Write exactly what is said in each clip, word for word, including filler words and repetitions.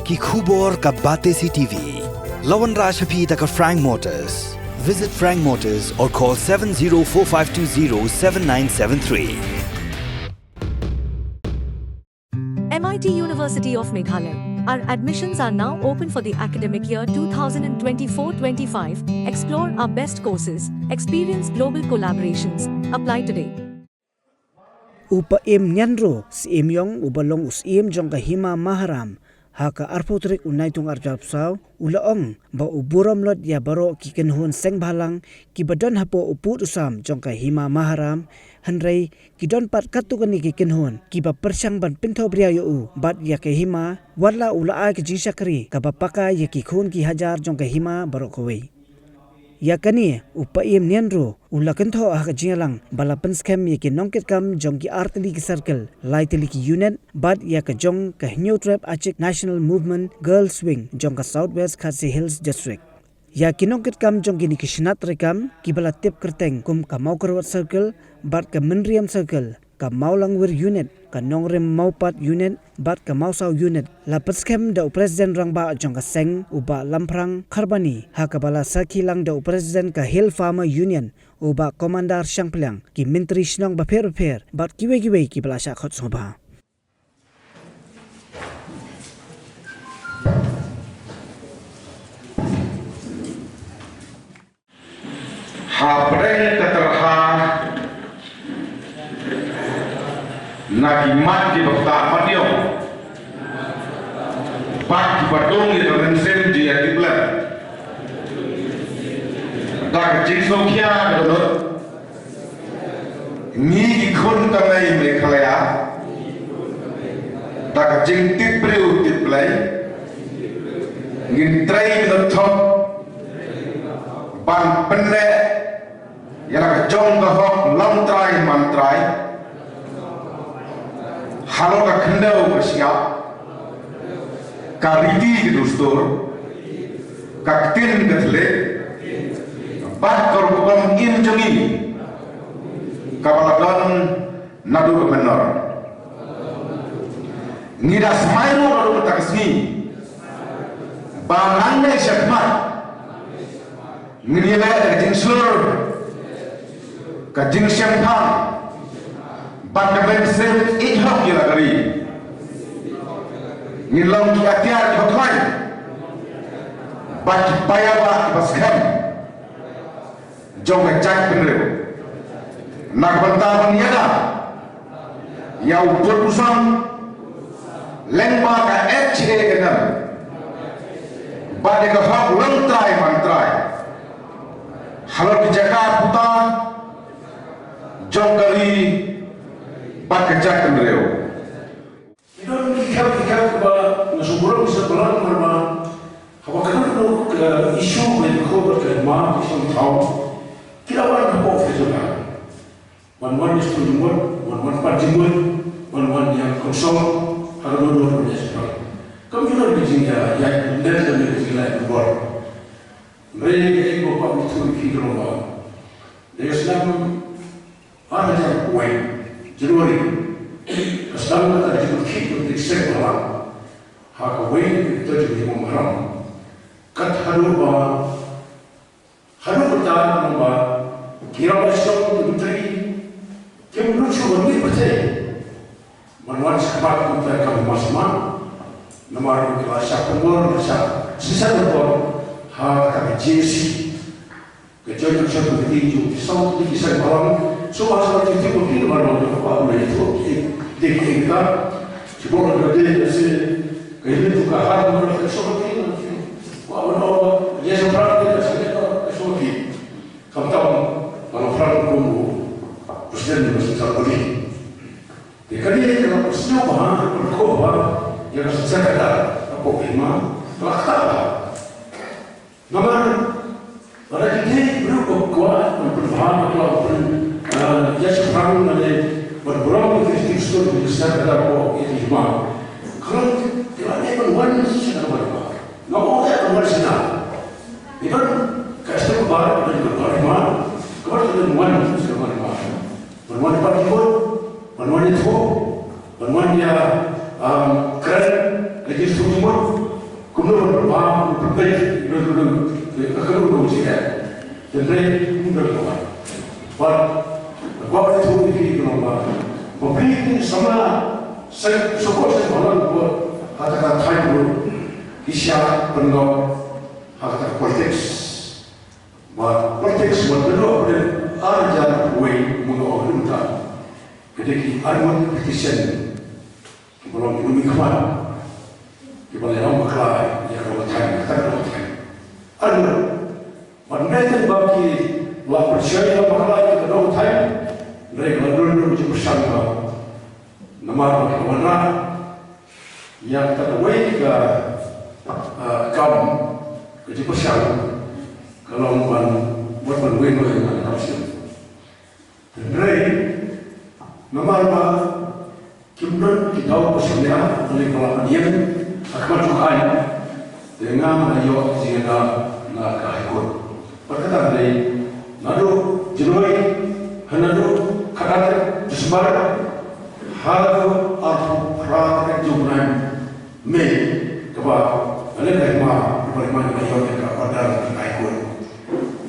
Ki khubor ka Batesi T V. La wanrah sha phi da ka Frank Motors. Visit Frank Motors or call seven zero four five two zero seven nine seven three. M I T University of Meghalaya. Our admissions are now open for the academic year two thousand twenty-four twenty-five. Explore our best courses, experience global collaborations. Apply today. U Paiem Nianro Syiem Iong, uba long u Syiem jong ka Hima Maharam ha ka arphew tarik u Naitung arphew saw, u la ong ba u burom lut ïa baroh ki kynhun seng bhalang kiba don hapoh u pud u sam jong ka Hima Maharam, hynrei ki don pat katto katne ki kynhun kiba pyrshang ban pynthawbriaw ïa u bad ïa ka Hima, wat la u la ai ka jingshakri kaba paka ïa ki khun ki hajar jong ka Hima baroh kawei. Ïa kane, u Paiem Nianro u la kynthoh ha ka jingïalang ba la pynskhem ïa ki nongkitkam jong ki artylli ki circle, laitylli ki unit, bad ïa ka jong ka Hynñiewtrep Achik National Movement Girls Wing jong ka South West Khasi Hills District. Ïa ki nongkitkam jong kine ki shnat treikam, kiba la tip kyrteng kum ka Mawkyrwat Circle bad ka Mynriam Circle, ka Mawlangwir Unit, ka Nongrim Mawpat Unit bad ka Mawsaw Unit, la pynskhem da u President Rangbah jong ka seng, u Bah Lamphrang Kharbani, ha kaba la sakhi lang da u President ka Hill Farmer Union, u Bah Commander Shangpliang, ki Myntri Shnong bapher bapher bad kiwei kiwei kiba la shah khot sngewbha. Hapdeng ka tyrha na ki mat kiba ktah mat ïong bad kiba dung ïa ka mynsiem jingïatiplem, da ka jingsngewkhia ka dohnud, ngi ki khun ka mei Meghalaya, da ka jingtip briew tip Blei, ngin trei bynthok ban pynneh ïa la ka jong ka hok longtrai mantrai halor ka khyndew ka shyiap, ka riti ka dustur, ka ktien ka thylliej bad ka rukom im jong ngi kaba la don naduh ka mynnor. Ngi da smai ruh naduh mynta ka sngi ba nangne shakhmat ngin ïaleh da ka jingshlur, ka jingshemphang bad ka mynsiem ïeit hok ïa la ka ri. Ngin long ki atiar kiba khlaiñ bad ki paidbah kiba skhem jong ka jaitbynriew. Na ka bynta ban ïada ïa u pud u sam lyngba ka H A N M bad ïa ka hok longtrai mantrai halor ki jaka puta jong ka ri bad ka jaitbynriew. Ki don ki khep ki khep kiba nga sngewburom ki sngewburom namar ba haba ka don ka issue ba ïadei bad ka hima, ki sngewthuh, ki la wan hapoh office jong nga. Wan wan ïa sngewthuh jingmut, wan wan pat jingmut, wan wan ïa consult ha ka don don wan ïa sngewthuh. Kam ju don ka jingïa ïa net ka jingïa ka bor. Hynrei ka ïa ka ba ïathuh ïa phi ka long ba dei ka snem ar hajar wei, January, ka sdang kata ka jingpynkhih jong ka seng bhalang ha kawei ka jingpynkhih jong ka seng bhalang. Kat haduh ba, haduh kata ka long ba ki rangbah shnong, ki myntri kim nud shuh ban mih pyrthei ban wan shakhmat kumta ka Hima Samma. Namar ki la shah pynbor, la shah shisha pynbor ha kata ka J C. Ka Joint Action Committee jong ki saw tylli ki seng bhalang, shuwa shuwa ki tip ba phi namar ba ki kwah ban ïathuh ki dei ki dei kita. Ki bor ka dei ka se ka ïa tu ka har namar ka shuwa phi namar phi kwah ban ong ba ïa shaphrang ki ka se ka shuwa phi. Khamtam ba la phrang kum u President ba shisha bali. Te kane ka la pyrshah bha, ka pyrkhat bha ïa ka synshar kata hapoh ka hima, ka la ktah bha. Namar lada ki dei ki briew ba kwah ban pynbha, ba kwah ban pyn, ah, ïa shaphrang lane ban burom ïa ki, ki stone, ki stone ka dang ko ïa ki hima. Ka long ki la dei ban wan sha ka hima. Ngam ong ïa ban wan sha ka. Ki don ka step ba ban wan hima, ka ban wan sha ka hima. Ban wan pat ki mut, ban wan ïathuh, ban wan ïa, um, kren ïa ki stone ki mut. Kumno ban pynbam, kumno ban pynbeit ïa ka kyrduh jong U Jisu. Hynrei kumno ban pynbam. Bad ka kwah ban ïathuh ïa phi ka long ba, ba phi ki samla, sa, sa ko sa ba long ko, ha kata ka thaiñ ruh ki shah pynlong ha kata ka politics. Ba politics ba dei, ba dei ar hajar wei, mynno mynta. Ka dei ki arngut politician kiba long ki nongmihkhmat, kiba la ïalam bakla ïa ka dong thaiñ, kata ka dong thaiñ. Arngut. Bad mynta ba ki la pynshoi ïalam bakla ïa ka dong thaiñ, hynrei ka la don ruh ka jingpyrshang ba, namar ba ki la wanrah ïa kata kawei ka, ah, kam, ka jingpyrshang ka long ban, ban, ban weng noh ïa ka kam shim. Hynrei namar ba kim don ki daw ba shim ïa, lane ba la ban ïeng ha khmat jong ka aiñ, te nga nga ïoh jingïada na ka High Court. Bad kata ka dei naduh January, ha naduh khatar December, haduh arphew phra tarik jong u bnai May, kaba nga leh ka hima, kaba hima nga ïoh ïa ka order ka High Court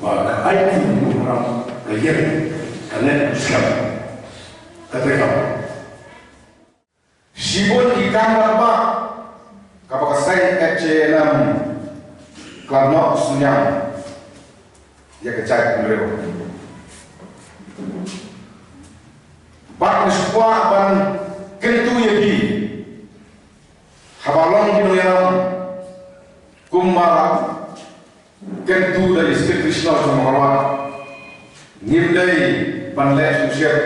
ba ka aiñ ka haram ka ïeng, ka leh skhem. Ka treikam. Shibun ki kam rangbah kaba ka seng H A N M ka la noh synñiang ïa ka jaitbynriew. Bad nga shu kwah ban kyntu ïa phi, haba long ki nongïalam kumba la kyntu da i Secretary General jong ka Manawat, ngim dei ban leh sngewsih.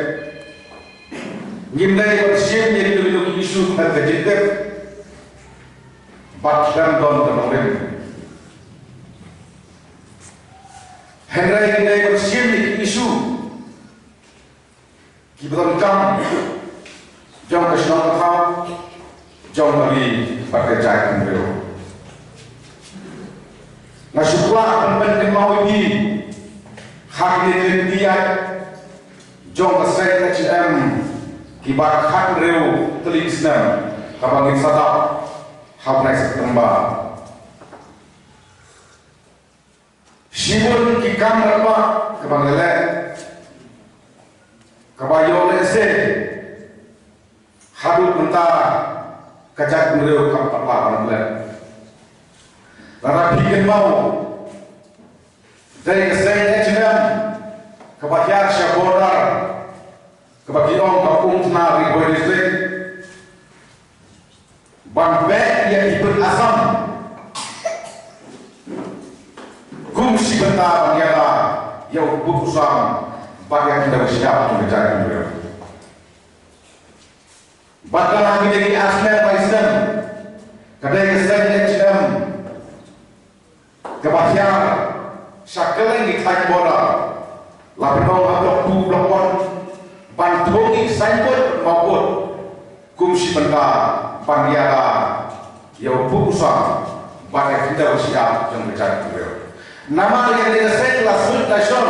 Ngim dei ban shim ïa kito kito ki issue khlem ka jingtip bad khlem don ka nongrim. Hynrei ngi dei ban shim ïa ki issue kiba donkam jong ka shnong ka thaw, jong ka ri bad ka jaitbynriew. Nga shu kwah ban pynkynmaw ïa phi ha kine ki ïaid jong ka seng H A N M kiba khathynriew tylli ki snem kaba ngin sa dap ha u bnai September. Shibun ki kam rangbah kaba ngi leh, kaba ïoh lehse haduh mynta ka jaitbynriew kam pat lah ban pynlong. Lada phi kynmaw, dei ka seng H A N M kaba hiar sha border, kaba ki ong ka Umthna Ri Bhoi District, ban beh ïa ki pud Assam kum shi bynta ban ïada ïa u pud u sam bad ïa ka khyndew shyiap jong ka jaitbynriew. Bad ha kine ki ar snem lai snem, ka dei ka seng H A N M kaba hiar sha kylleng ki thaiñ border, la pynlong ha Block Two, Block One, ban thung ïa ki signboard, mawkut, kum shi bynta ban ïada ïa u pud u sam bad ïa ka khyndew shyiap jong ka jaitbynriew. Namar ïa kane ka seng la suit la shor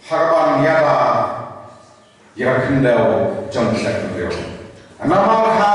ha kaban ïada ïa ka khyndew jong ka jaitbynriew. Namar ha